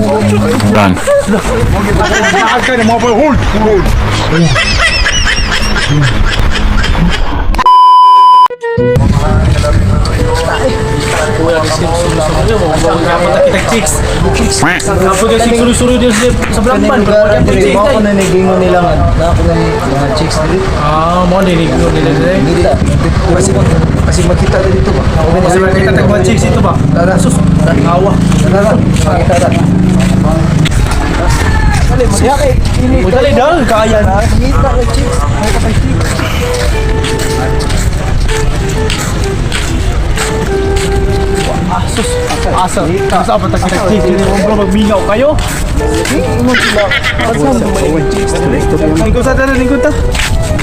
Run. Hold! Hold! Kita chicks. Kapag kasi suru-suru din sa Blamban. Diri mo ko na nigingon nila nga na ako na ni mga chicks diri. Ah, mo din nila diri. Ngita. Kasi kasi makita na dito ba? Kasi makita tag mga chicks ito ba? Tara. Sus, awa. Tara. Makita ta. Dali dal, kaya na. Ngita na chicks. Makita kay chicks. Ah, sus. Asa. Asa pa tag kita chicks diri mo bro magmingaw kayo. Ingon sila. Asa mo man chicks diri? Lingkod sa dali, lingkod ta.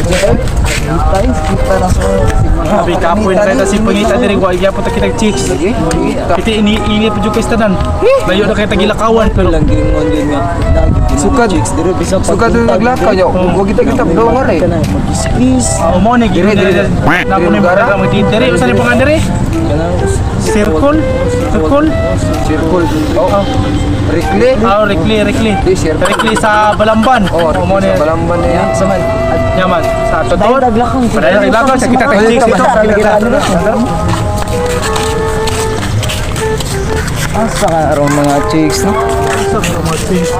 Kita kita na sa Sabi kapoy na kita si pangita diri wa gyapon ta kita chicks. Iti ini ini pa jud kay tanan. Layo na kay tagilakawan pero lang giingon yun nga. Sukad. Chicks diri bisag Sukad na naglakaw niya. Huwag kita kita daw nga rin. Mag-kiss. Ah, mo ni Dire, dire. Na mo Dire ni lugar, mga mo diri usa ni pangan diri? Circle? Circle? Circle. Oh. Rikli. Ah, Rikli, Rikli. Di, circle. Rikli sa Balamban. Oh, mo rikli ni sa Balamban na yan. Sa man. Yaman sa Totoo. Daglakang. Padayon taglakaw sa kita tag chicks dito. Asa ka aron mga chicks no? Sa mga chicks.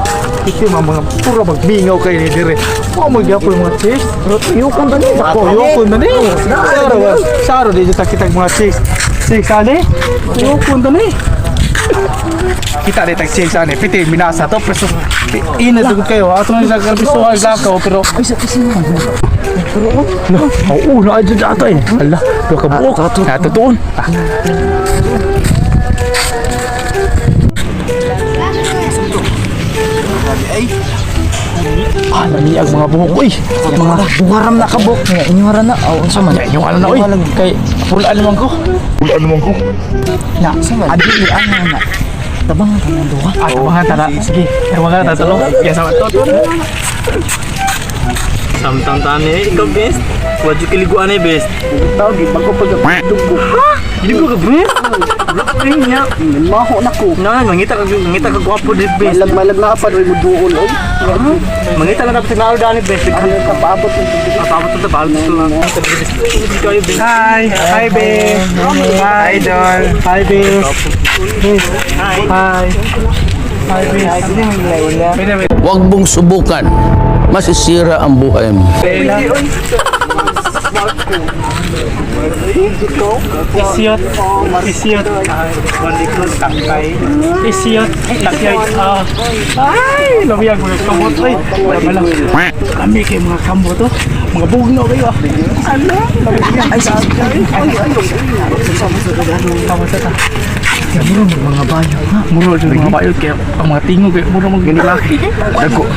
Iti mga mga pura magmingaw kay ni dire. Wa mo gyapon mga chicks. Yukon ba ni? Ako yukon na ni. Saro ba? Saro dito ta kita mga chicks. Chicks ani? Yukon na ni. Kita di tag chicks ani. Piti minasa to preso. Ina dugod kayo. Ato na sa kalpiso ay lakaw pero Ay sa kasi man. No, oo, na dyan ato eh. Ala, duha ka buok. Ah, totoo. Ah. Ah, namiag mga buhok. Uy, mga Buharam na kabok nga inyo ra na. Aw unsa man? Ya, yung ano na, uy. Kay, pulaan naman ko. Pulaan naman ko. Na, Unsa man? Adi ni ana na. Tabangan ta ng duha. Ah, tabangan tala. Sige, tabangan ta tulo. Ya, sama to. Samtang tani, ikaw best. Wajib kiliguan eh best. Tawag, bago pag dugo. Hindi ko ka best. Ay nya. Maho na ko. Na, mangita ka gwapo di best. Malag malag na pa rin mo duol oy. Mangita lang dapat sinaro dani best. Ano ka paabot ng Paabot sa balot lang. Kayo best. Hi! Hi, babe! Hi, Idol! Hi, babe! Hi! Hi! Hi, babe! Huwag mong subukan. Masisira ang buhay mo. Isiyot! Isiyot! Isiyot! Takay! Ah! Ay! Lamiyag mga kamot! Ay! Wala lang. Kami kay mga kamot oh. Mga bugno kayo ah. Ano? Ay! Ay! Ay! Kamot ta. Muro mag mga bayo. Muro mag mga bayo kaya ang mga tingog kaya muro mag lalaki. Dagko.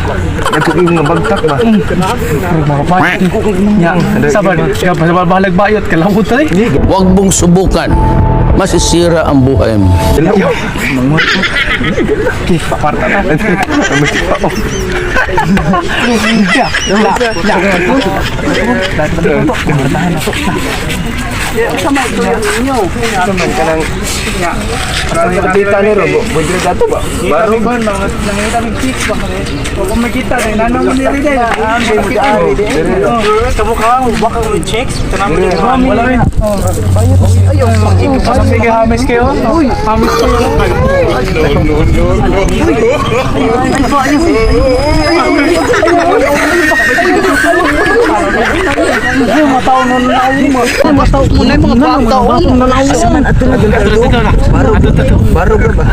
Dagko yung mga bagtak ba? Muro mga bayo. Nya, sabal, sabal balag bayot kalawot ay. Huwag mong subukan. Masisira ang buhay mo. Okay, paparta na. Ya, la, la. Kanang Kita ni Robo. Pwede na dato ba? Baro ba nangita mig chicks ba kare? Kung makita na nano mo ni rin. Ah, Kamu ka baka mo checks. Tanam mo. Wala rin. Ayaw, sige, hamis kayo. Hamis kayo. Asa man ato na Baro. Baro ba?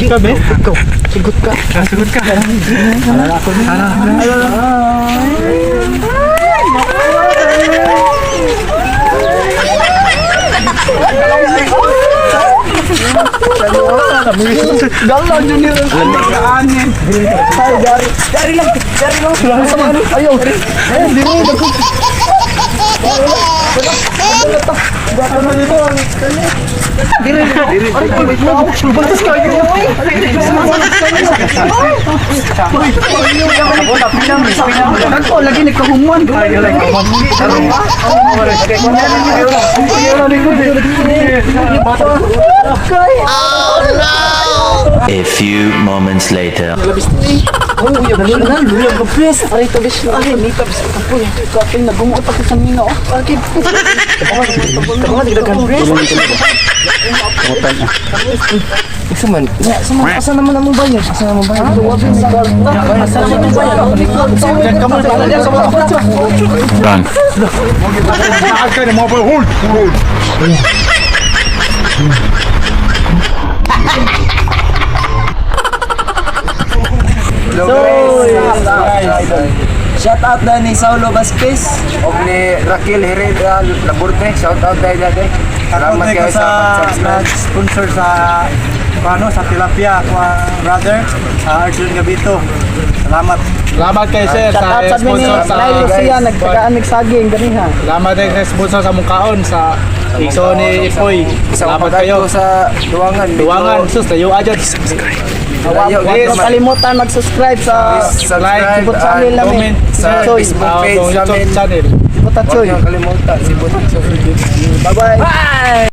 Ikaw, be? Ikaw. Sugot ka. Sugot ka. Galaw junior. Kaanin. Ay, dari. Dari lang. Dari lang. Ayaw. Hindi mo. Batas kayo. Nagko lagi nagkahuman. Oh no! A few moments later. Luyag ka pres. Aray tabis na. Ay, may tabis ka po. Kapil na gumuot ako sa mina. Oh, bakit? Kamu tigdagan pres. Isa man. Asa naman ang bayad? Asa naman bayad? Asa naman bayad? Run. Naag ka na mga boy. Hold! Hold! Hello guys. Shout out na ni Saulo Vasquez. Og ni Raquel Herrera Laborte, shout out tayo dati. Salamat Salamat kayo sa sa pag-subscribe. sponsor sa ano sa tilapia ako ang brother sa Arjun Gabito. Salamat. Salamat kay sir Shout out sa mini Lai Lucia, nagtagaan nagsaging ganiha. Salamat kay sa sponsor sa mungkaon sa Igso ni Ipoy. Sa Salamat kayo. sa Duwangan. Medyo Duwangan sus tayo adyan. Layo, Huwag guys. kalimutan mag-subscribe sa Please subscribe Sibot channel and namin. Comment sa Choy. Facebook page YouTube namin. channel. Sibot Huwag Choy. niyong kalimutan. Sibot. Bye-bye.